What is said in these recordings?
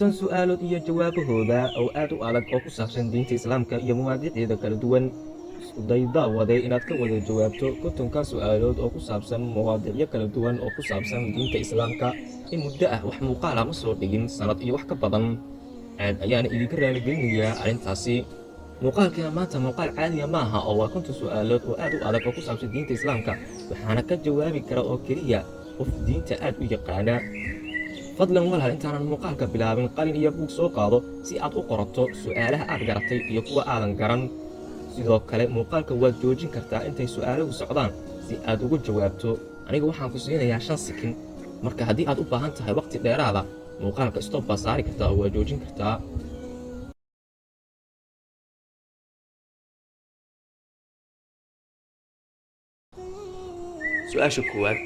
Su'aalood iyo jawaabahooda oo aad u adag oo ku saabsan diinta Islaamka iyo mawaadiicdeeda kala duwan. Isku day, daawade, inaad ka wada jawaabto 50-ka su'aalood oo ku saabsan mawaadiicyo kala duwan oo ku saabsan diinta Islaamka. In muddo ah wax muuqaala ma soo dhigin, sanad iyo wax ka badan. Aad ayaana idinka raaligelinayaa arrintaasi. Muuqaalkeena maanta muuqaal caadiya maaha oo waa 50 su'aalood oo aad u adag oo ku saabsan diinta Islaamka, waxaana ka jawaabi kara oo keliya qof diinta aad u yaqaana. Fadlan walaal, intaanan muuqaalka bilaabin, qalin iyo buug soo qaado si aad u qorato su'aalaha aad garatay iyo kuwa aadan garan. Sidoo kale muuqaalka waad joojin kartaa intay su'aaluhu socdaan si aad ugu jawaabto. Aniga waxaan ku siinayaa 5 sikin, marka haddii aad u baahan tahay waqti dheeraada, muuqaalka stop baad saari kartaa oo waad joojin kartaa. Su-aasha koowaad: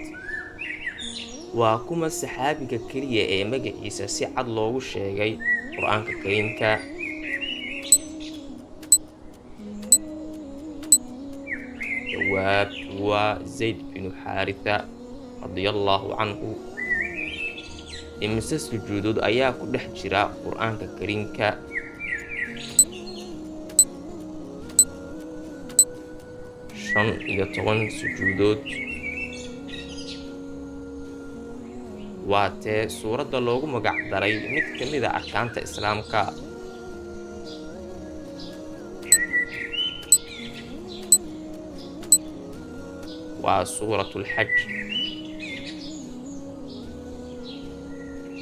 waa kuma saxaabiga keliya ee magaciisa si cad loogu sheegay Qur-aanka Kariimka? Jawaabtu waa Zayd binu Xaaritha radiyallahu canhu. Imise sujuudood ayaa ku dhex jira Qur-aanka Kariimka? 15 sujuudood. Waa tee suuradda loogu magac daray mid ka mid ah arkaanta Islaamka? Waa Suuratul Xaj.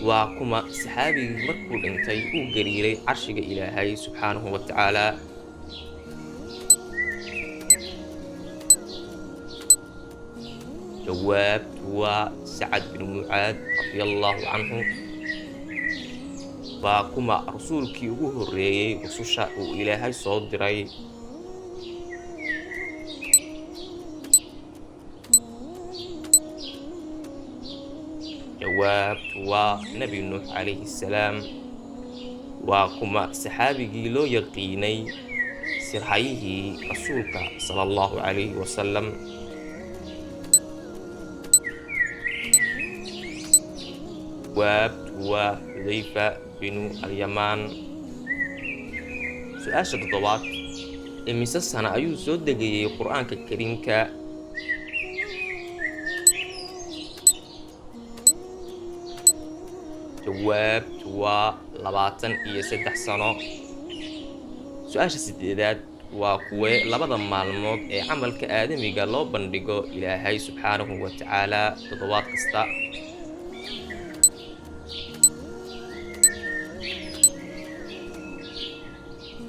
Waa kuma saxaabigii markuu dhintay uu gariiray carshiga Ilaahay subxaanahu wa tacaala? Jawaabtu waa Sacad bin Mucaad radiyallahu canhu. Waa kuma rasuulkii ugu horreeyey rususha uu Ilaahay soo diray? Jawaabtu waa Nebi Nuux calayhi salaam. Waa kuma saxaabigii loo yaqiinay sirhayihii rasuulka sala allahu calayhi wasalam? Jawaabtu waa Xudayfa binu Alyamaan. Su-aasha toddobaad: imise sano ayuu soo degayey Qur-aanka Kariimka? Jawaabtu waa 23 sano. Su-aasha sideedaad: waa kuwee labada maalmood ee camalka aadamiga loo bandhigo Ilaahay subxaanahu wa tacaala toddobaad kasta?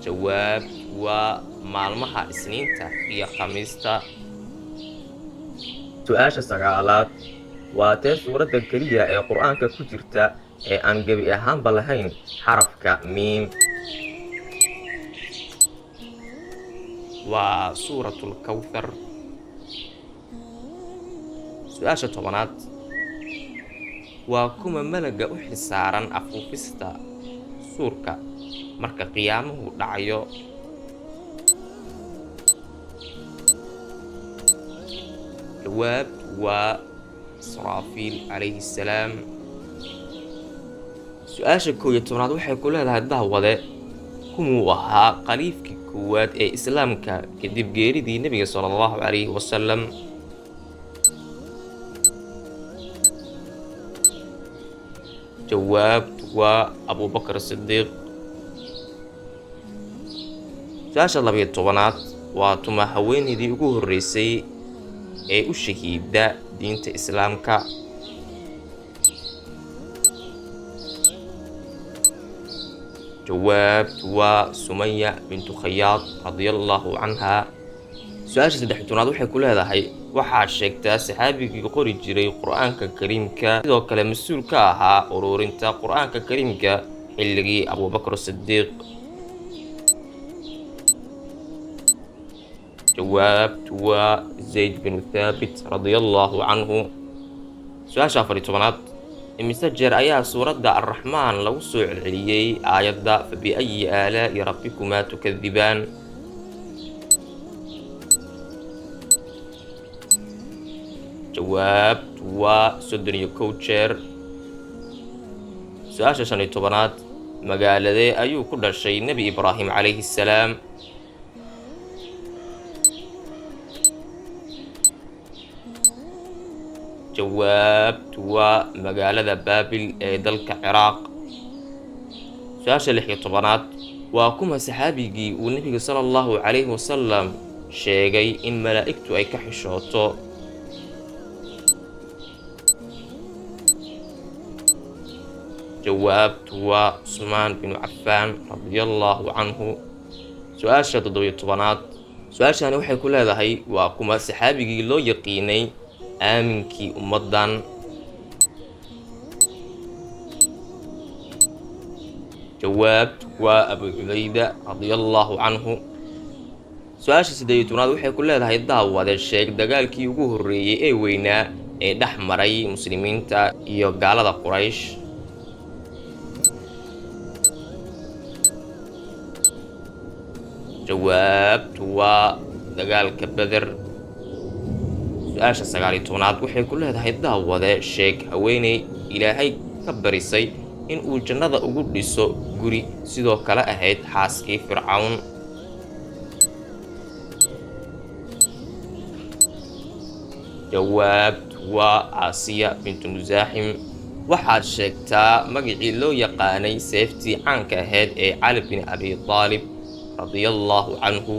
Jawaabtu waa maalmaha Isniinta iyo Khamiista. Su-aasha sagaalaad: waa tee suuradda keliya ee Qur-aanka ku jirta ee aan gebi ahaanba lahayn xarafka miim? Waa Suuratul Kawthar. Su-aasha 10aad: waa kuma malaga u xilsaaran afuufista suurka marka qiyaamuhu dhacayo? Jawaabtu waa Israafiil calayhi salaam. Su-aasha 11aad waxay ku leedahay, daawade, kumuu ahaa khaliifkii koowaad ee Islaamka kadib geeridii Nebiga sala allahu calayhi wasalam? Jawaabtu waa Abubakar Sidiiq. Su-aasha 12aad: waa tuma haweeneydii ugu horreysay ee u shahiida diinta Islaamka? Jawaabtu waa Sumaya bintu Khayaad radiyallahu canha. Su-aasha 13aad waxay ku leedahay, waxaad sheegtaa saxaabigii qori jiray Qur-aanka Kariimka, sidoo kale mas-uul ka ahaa ururinta Qur-aanka Kariimka xilligii Abubakar Sidiiq. Jawaabtu waa Zayd binu Thaabit radiyallahu canhu. Su-aasha 14aad: imise jeer ayaa suuradda Arraxmaan lagu soo celceliyey aayadda fabiayi aalaa'i rabbikumaa tukadibaan? Jawaabtu waa 31 jeer. Su-aasha 15aad: Magaaladee ayuu ku dhashay Nebi Ibraahim calayhi salaam? Jawaabtu waa magaalada Baabil ee dalka Ciraaq. Su-aasha 16aad, waa kuma saxaabigii uu nebiga sala allahu calayhi wasalam sheegay in malaa'igtu ay ka xishooto? Jawaabtu waa Cusmaan binu Cafaan radiallahu canhu. Su-aasha 17aad, su-aashani waxay ku leedahay, waa kuma saxaabigii loo yaqiinay aaminkii ummaddan? Jawaabtu waa Abu Cubayda radiallahu canhu. Su-aasha 18aad waxay ku leedahay, daawade, sheeg dagaalkii ugu horreeyey ee weynaa ee dhex maray muslimiinta iyo gaalada Quraysh. Jawaabtu waa dagaalka Beder. Su-aasha 19aad waxay ku leedahay, daawade, sheeg haweeney Ilaahay ka barisay in uu jannada ugu dhiso guri, sidoo kale ahayd xaaskii Fircawn. Jawaabtu waa Aasiya bintu Musaaxim. Waxaad sheegtaa magacii loo yaqaanay seeftii caanka ahayd ee Cali bin Abi Taalib radiallahu canhu.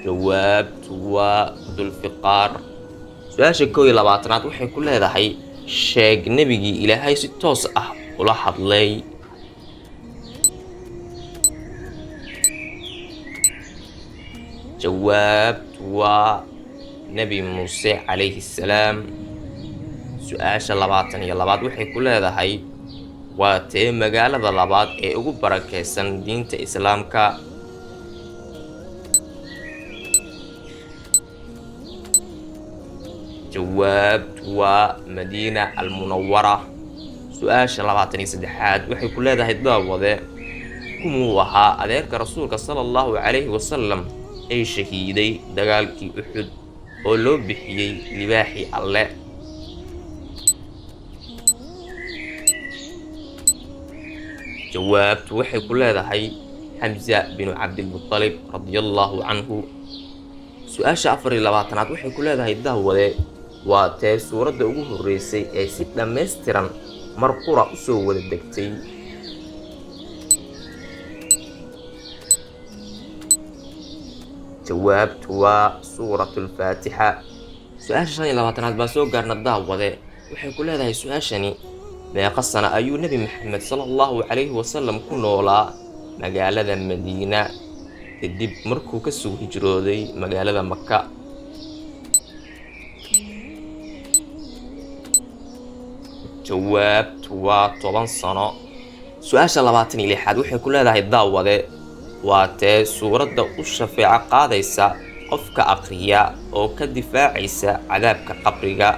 Jawaabtu waa Dulfiqaar. Su-aasha 21aad waxay ku leedahay, sheeg nebigii Ilaahay si toos ah ula hadlay. Jawaabtu waa Nebi Muuse calayhi salaam. Su-aasha 22aad waxay ku leedahay, waa tee magaalada labaad ee ugu barakeysan diinta Islaamka? Jawaabtu waa Madiina Almunawara. Su-aasha 23aad waxay ku leedahay, daawade, kumuu ahaa adeerka rasuulka sala allahu calayhi wasalam ee shahiiday dagaalkii Uxud oo loo bixiyey libaaxii Alle? Jawaabtu waxay ku leedahay Xamsa binu Cabdilmutalib radiallahu canhu. Su-aasha 24aad waxay ku leedahay, daawade, waa tee suuradda ugu horreysay ee si dhammaystiran mar qura u soo wada degtay? Jawaabtu waa Suuratulfaatixa. Su-aasha 25aad baa soo gaarna, daawade, waxay ku leedahay su-aashani, meeqa sano ayuu Nebi Maxamed sala allahu calayhi wasalam ku noolaa magaalada Madiina kadib markuu kasoo hijrooday magaalada Maka? Jawaabtu waa 10 sano. Su-aasha 26aad waxay ku leedahay, daawade, waa tee suuradda u shafeeco qaadaysa qofka aqriya oo ka difaacaysa cadaabka qabriga?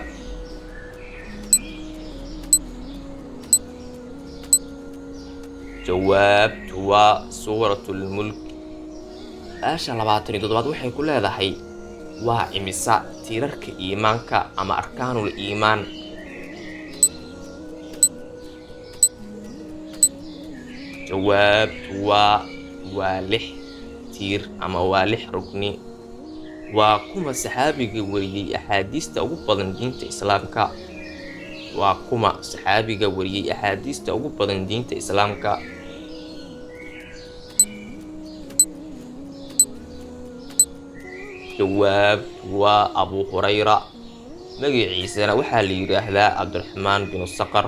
Jawaabtu waa Suuratulmulk. Su-aasha 27aad waxay ku leedahay, waa imisa tiirarka iimaanka ama arkaanul iimaan? Jawaabtu waa 6 tiir ama waa 6 rugni. Waa kuma saxaabiga wariyey axaadiista ugu badan diinta Islaamka? Waa kuma saxaabiga wariyey axaadiista ugu badan diinta Islaamka? Jawaabtu waa Abu Hurayra, magaciisana waxaa la yidhaahdaa Cabdiraxmaan binu Saqar.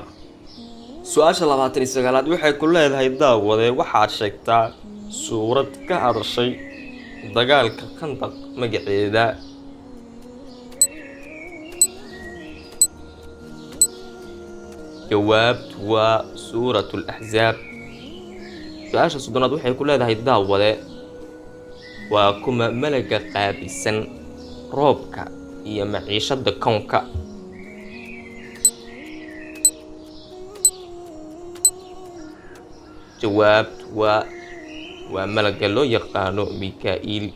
Su-aasha 29aad waxay ku leedahay, daawade, waxaad sheegtaa suurad ka hadashay dagaalka Khandaq magaceeda. Jawaabtu waa Suuratu Alaxsaab. Su-aasha 30aad waxay ku leedahay, daawade, waa kuma malaga qaabilsan roobka iyo maciishada kownka? Jawaabtu waa malaga loo yaqaano Mika-iil.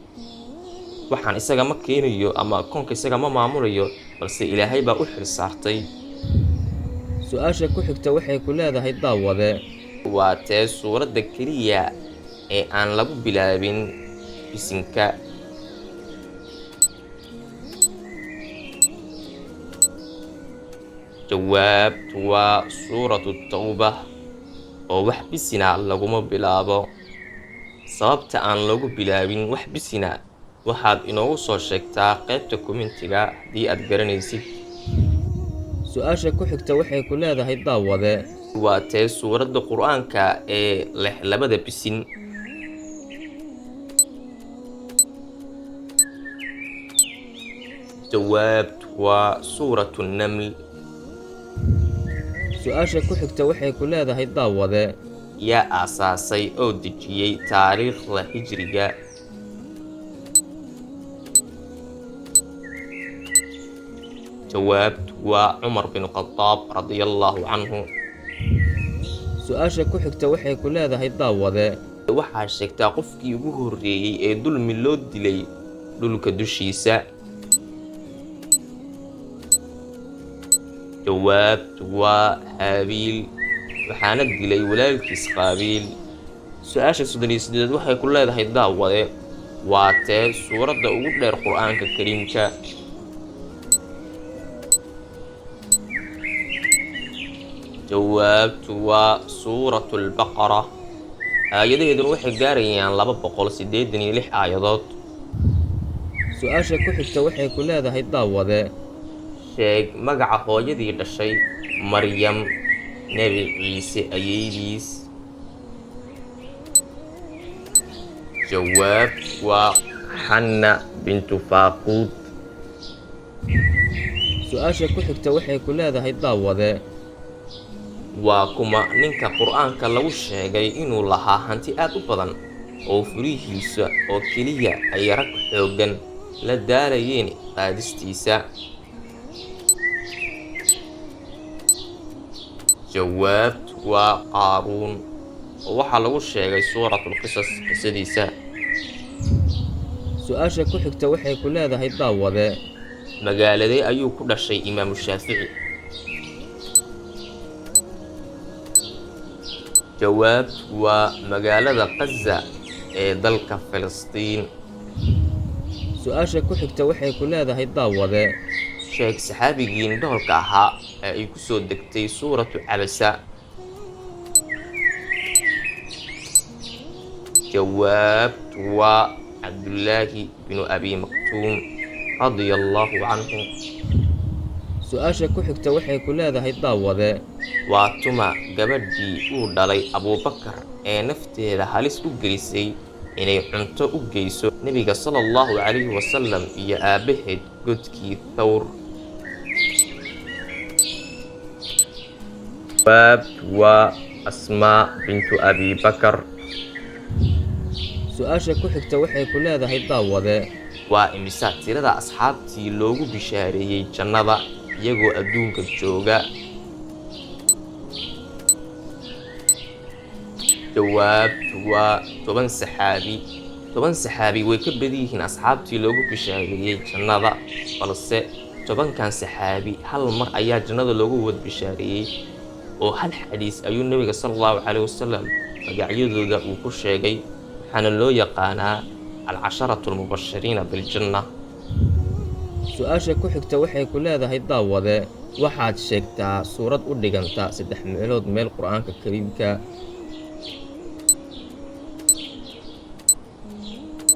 Waxaan isaga ma keenayo ama koonka isaga ma maamulayo, balse Ilaahay baa u xil saartay. Su-aasha ku xigta waxay ku leedahay daawade, waa tee suuradda keliya ee aan lagu bilaabin bisinka? Jawaabtu waa Suuratu Tawbah, oo wax bisina laguma bilaabo. Sababta aan loogu bilaabin wax bisina waxaad inoogu soo sheegtaa qaybta commentiga haddii aad garanaysid. Su-aasha ku xigta waxay ku leedahay daawade, waa tee suuradda Qur-aanka ee leh labada bisin? Jawaabtu waa Suuratu Naml. Su-aasha ku xigta waxay ku leedahay daawade, yaa aasaasay oo dejiyey taariikhda Hijriga? Jawaabtu waa Cumar bin Khadaab radiyallahu canhu. Su-aasha ku xigta waxay ku leedahay daawade, waxaa sheegtaa qofkii ugu horreeyey ee dulmi loo dilay dhulka dushiisa? Jawaabtu waa Haabiil, waxaana dilay walaalkiis Qaabiil. Su-aasha 38aad waxay ku leedahay daawade, waa tee suuradda ugu dheer Qur-aanka Kariimka? Jawaabtu waa Suuratu Albaqara, aayadaheeduna waxay gaarayaan 286 aayadood. Su-aasha ku xigta waxay ku leedahay daawade, sheeg magaca hooyadii dhashay Maryam, Nebi Ciise ayeeydiis? Jawaabtu waa Xanna bintu Faaquud. Su-aasha ku xigta waxay ku leedahay daawade, waa kuma ninka Qur-aanka lagu sheegay inuu lahaa hanti aad u badan oo furihiisa oo keliya ay rag xooggan la daalayeen qaadistiisa? Jawaabtu waa Qaaruun, oo waxaa lagu sheegay Suuratulqisas qisadiisa. Su-aasha ku xigta waxay ku leedahay daawade, magaaladee ayuu ku dhashay Imaamu Shaafici? Jawaabtu waa magaalada Qaza ee dalka Filistiin. Su-aasha ku xigta waxay ku leedahay daawade, sheeg saxaabigii indhoolka ahaa ee ay ku soo degtay Suuratu Cabasa? Jawaabtu waa Cabdullaahi binu Abi Maktuum radia allahu canhu. Su-aasha ku xigta waxay ku leedahay daawade, waa tuma gabadhii uu dhalay Abuubakar ee nafteeda halis u gelisay inay cunto u geyso Nebiga sala allahu calayhi wasalam iyo aabbaheed godkii Thawr? Jawaabtu waa Asmaa bintu Abi Bakar. Su-aasha ku xigta waxay ku leedahay daawade, waa imisa tirada asxaabtii loogu bishaareeyey jannada iyagoo adduunka jooga? Jawaabtu waa 10 saxaabi. 10 saxaabi way ka badan yihiin asxaabtii loogu bishaareeyey jannada, balse 10kan saxaabi hal mar ayaa jannada loogu wada bishaareeyey, oo hal xadiis ayuu Nebiga sala allahu caleyhi wasalam magacyadooda uu ku sheegay, waxaana loo yaqaanaa alcasharatu almubashiriina biljanna. Su-aasha ku xigta waxay ku leedahay daawade, waxaad sheegtaa suurad u dhiganta 3 meelood meel Qur-aanka Kariimka?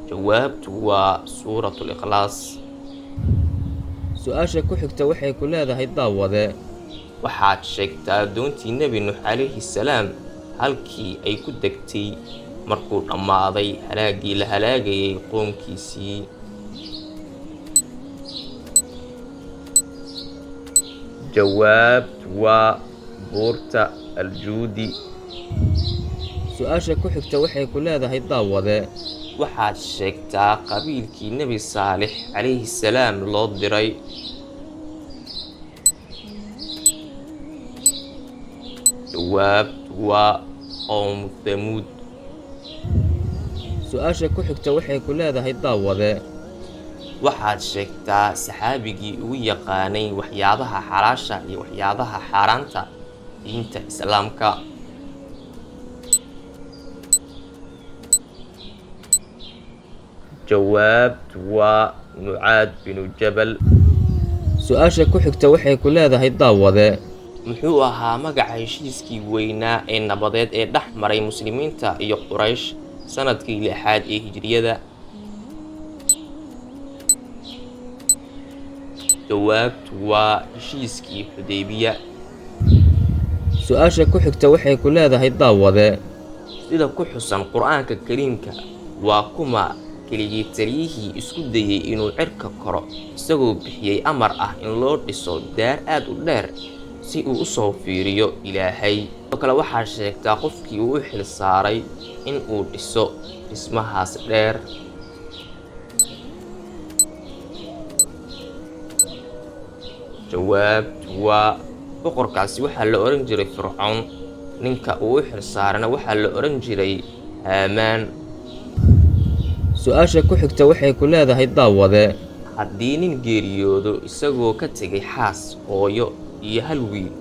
Jawaabtu waa Suuratu Likhlaas. Su-aasha ku xigta waxay ku leedahay daawade, waxaad sheegtaa doontii Nebi Nuux calayhi salaam halkii ay ku degtay markuu dhammaaday halaaggii la halaagayay qoomkiisii? Jawaabtu waa buurta Aljuudi. Su-aasha ku xigta waxay ku leedahay daawade, waxaad sheegtaa qabiilkii Nebi Saalix calayhi salaam loo diray? Jawaabtu waa qowmu Thamuud. Su-aasha ku xigta waxay ku leedahay daawade, waxaad sheegtaa saxaabigii ugu yaqaanay waxyaabaha xalaasha iyo waxyaabaha xaaraanta diinta Islaamka? Jawaabtu waa Mucaad binu Jabal. Su-aasha ku xigta waxay ku leedahay daawade, muxuu ahaa magaca heshiiskii weynaa ee nabadeed ee dhex maray Muslimiinta iyo Quraysh sanadkii 6aad ee Hijriyada? Jawaabtu waa heshiiskii Xudaybiya. Su-aasha ku xigta waxay ku leedahay daawade, sida ku xusan Qur-aanka Kariimka, waa kuma keligii taliyihii isku dayay inuu cirka koro isagoo bixiyey amar ah in loo dhiso daar aad u dheer si uu u soo fiiriyo Ilaahay? Sidoo kale waxaa sheegtaa qofkii uu u xil saaray in uu dhiso dhismahaas dheer. Jawaabtu waa boqorkaasi waxaa la oran jiray Fircoon, ninka uu u xil saarana waxaa la oran jiray Haamaan. Su-aasha ku xigta waxay ku leedahay daawade, haddii nin geeriyoodo isagoo ka tegay xaas, hooyo iyo hal wiil,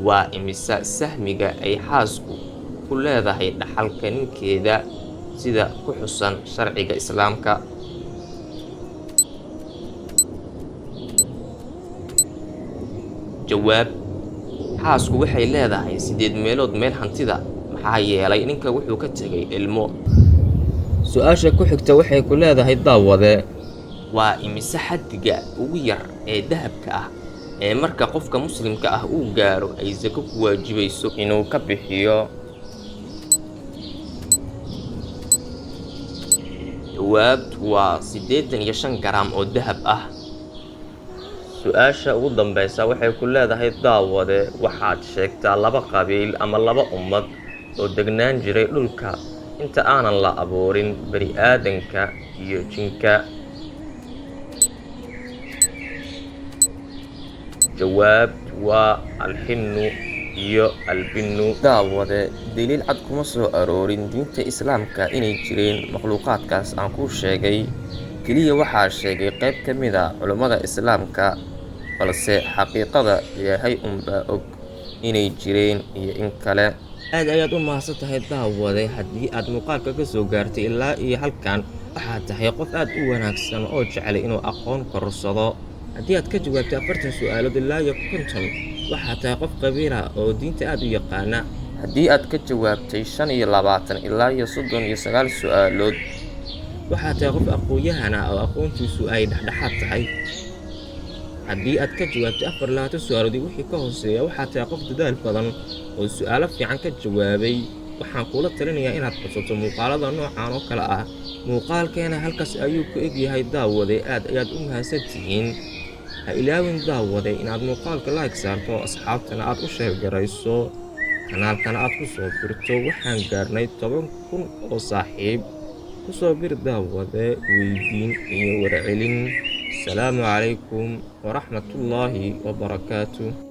waa imisa sahmiga ay xaasku ku leedahay dhaxalka ninkeeda sida ku xusan sharciga Islaamka? Jawaab: xaasku waxay leedahay 8 meelood meel hantida, maxaa yeelay ninka wuxuu ka tegay ilmo. Su-aasha ku xigta waxay ku leedahay daawade, waa imise xaddiga ugu yar ee dahabka ah ee marka qofka muslimka ah uu gaaro ay sako ku waajibayso inuu ka bixiyo? Jawaabtu waa 85 garaam oo dahab ah. Su-aasha ugu dambeysa waxay ku leedahay daawade, waxaad sheegtaa laba qabiil ama laba ummad oo degnaan jiray dhulka inta aanan la abuurin bani aadanka iyo jinka. Jawaabtu waa Alxinnu iyo Albinnu. Daawade, daliil cad kuma soo aroorin diinta Islaamka inay jireen makhluuqaadkaas aan kuu sheegay. Keliya waxaa sheegay qayb ka mid a culummada Islaamka, balse xaqiiqada Ilaahay unbaa og inay jireen iyo in kale. Aad ayaad u mahadsan tahay daawade, haddii aad muuqaalka ka soo gaartay ilaa iyo halkan, waxaad tahay qof aad u wanaagsan oo jecel inuu aqoon korsado. Haddii aad ka jawaabtay 40 su-aalood ilaa iyo 50, waxaad tahay qof qabiila oo diinta aad u yaqaana. Haddii aad ka jawaabtay 25 ilaa iyo 39 su-aalood, waxaad tahay qof aqoon-yahana oo aqoontiisu ay dhexdhexaad tahay. Haddii aad ka jawaabtay 24 su-aalood iyo wixii ka hooseeya, waxaad tahay qof dadaal badan oo su-aalo fiican ka jawaabay. Waxaan kula talinayaa inaad codsato muuqaalada noocan oo kale ah. Muuqaalkeena halkaas ayuu ku egyahay daawade, aad ayaad u mahadsantihiin. Ha ilaawin daawade inaad muuqaalka like saarto, asxaabtana aad u sheergarayso, kanaalkana aad ku soo birto. Waxaan gaarnay 10,000 oo saaxiib. Ku soo bir daawade weydiin iyo warcelin. Asalaamu calaykum waraxmatullaahi wabarakaatu.